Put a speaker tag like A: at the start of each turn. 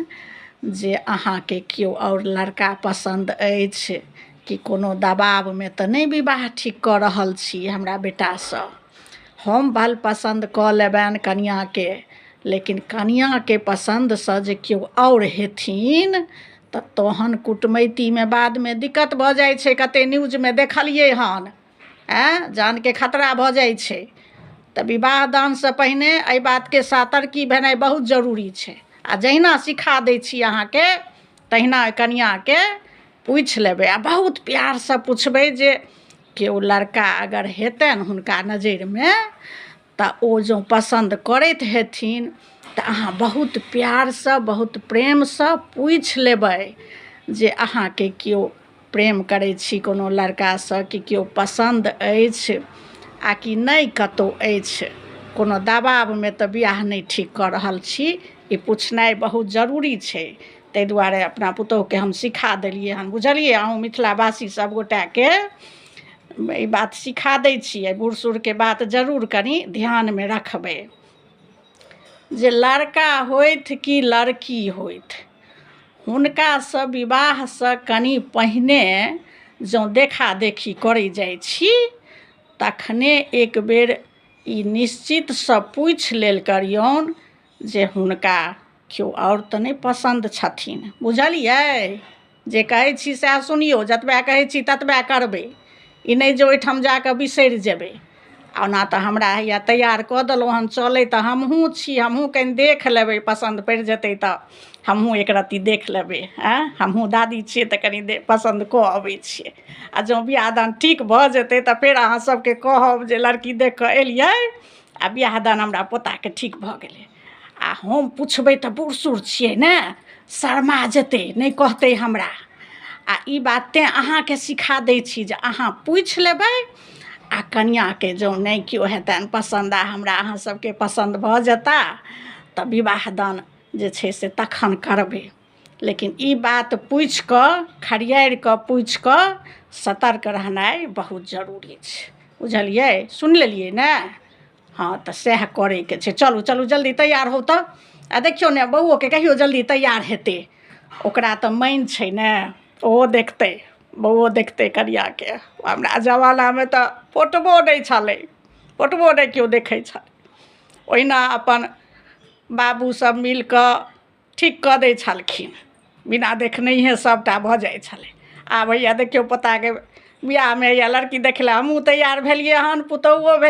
A: लेबनि जे अहाँके केओ आओर लड़का पसन्द अछि कि कोनो दबावमे तऽ नहि विवाह ठीक कऽ रहल छी हमरा बेटासँ। हम भल पसन्द कऽ लेबनि कनिआँके, लेकिन कनिआँके पसन्दसँ जे केओ आओर हेथिन तऽ तहन कुटमैतीमे बादमे दिक्कत भऽ जाइ छै। कते न्यूजमे देखलियै हन, आँय जानके खतरा भऽ जाइ छै। तऽ विवाह दानसँ पहिने एहि बातके सतर्की भेनाइ बहुत जरूरी छै। आ जहिना सिखा दै छी अहाँके तहिना कनिआँके पूछि लेबै आ बहुत प्यारसँ पुछबै जे केओ लड़का अगर हेतनि हुनका नजरिमे तऽ ओ जँ पसन्द करैत हेथिन तऽ अहाँ बहुत प्यारसँ बहुत प्रेमसँ पूछि लेबै जे अहाँके केओ प्रेम करै छी कोनो लड़कासँ कि केओ पसन्द अछि आ कि नहि कतहु अछि, कोनो दबावमे तऽ बियाह नहि ठीक कऽ रहल छी। ई पुछनाइ बहुत जरूरी छै। ताहि दुआरे अपना पुतोहुके हम सिखा देलियै हन, बुझलियै? अहूँ मिथिलावासी सभगोटाके ई बात सिखा दै छियै। बूढ़ सूढ़के बात जरूर कनि ध्यानमे रखबै जे लड़का होथि कि लड़की होथि, हुनकासँ विवाहसँ कनि पहिने जँ देखा देखी करै जाइ छी तखने एक बेर ई निश्चितसँ पूछि लेल करियौन जे हुनका केओ आओर तऽ नहि पसन्द छथिन। बुझलियै? जे कहै छी सएह सुनियौ, जतबे कहै छी ततबे करबै, ई नहि जे ओहिठाम जाकऽ बिसरि जेबै। आ ओना तऽ हमरा हैया तैयार कऽ देलहुँ हन, चलै तऽ हमहूँ छी, हमहूँ कनि देख लेबै, पसन्द पड़ि जेतै तऽ हमहूँ एक रत्ती देख लेबै। आँय, हमहूँ दादी छियै तऽ कनि पसन्द कऽ अबै छियै। आ जँ बियाह दान ठीक भऽ जेतै तऽ फेर अहाँ सबके कहब जे लड़की देख कऽ एलियै आ बियाह दान हमरा पोताके ठीक भऽ गेलै। आ हम पुछबै तऽ बूढ़ सूढ़ छियै ने, शर्मा जेतै, नहि कहतै हमरा। आ ई बात तेँ अहाँके सिखा दै छी जे अहाँ पूछि लेबै आ कनिआँके जँ नहि केओ हेतनि पसन्द आ हमरा अहाँ सबके पसन्द भऽ जेता तऽ विवाह दान जे छै से तखन करबै, लेकिन ई बात पूछि कऽ खरियारि कऽ पूछि कऽ सतर्क रहनाइ बहुत जरूरी छै। बुझलियै? सुनि लेलियै ने? हँ, तऽ सएह करैके छै। चलू चलू जल्दी तैयार होउ तऽ। आ देखियौ ने, बौओके कहियौ जल्दी तैयार हेतै, ओकरा तऽ मानि छै ने, ओहो देखतै, बौओ देखतै कनिआँके। हमरा जमानामे तऽ फोटबो नहि छलै, फोटबो नहि केओ देखै छलै, ओहिना अपन बाबू सब मिल कऽ ठीक कऽ दै छलखिन, बिना देखनैहे सभटा भऽ जाइ छलै। आब हैया देखियौ, पोताके बियाहमे हैया लड़की देखै लए हमहूँ तैयार भेलियै हन, पुतोहुओ भेल।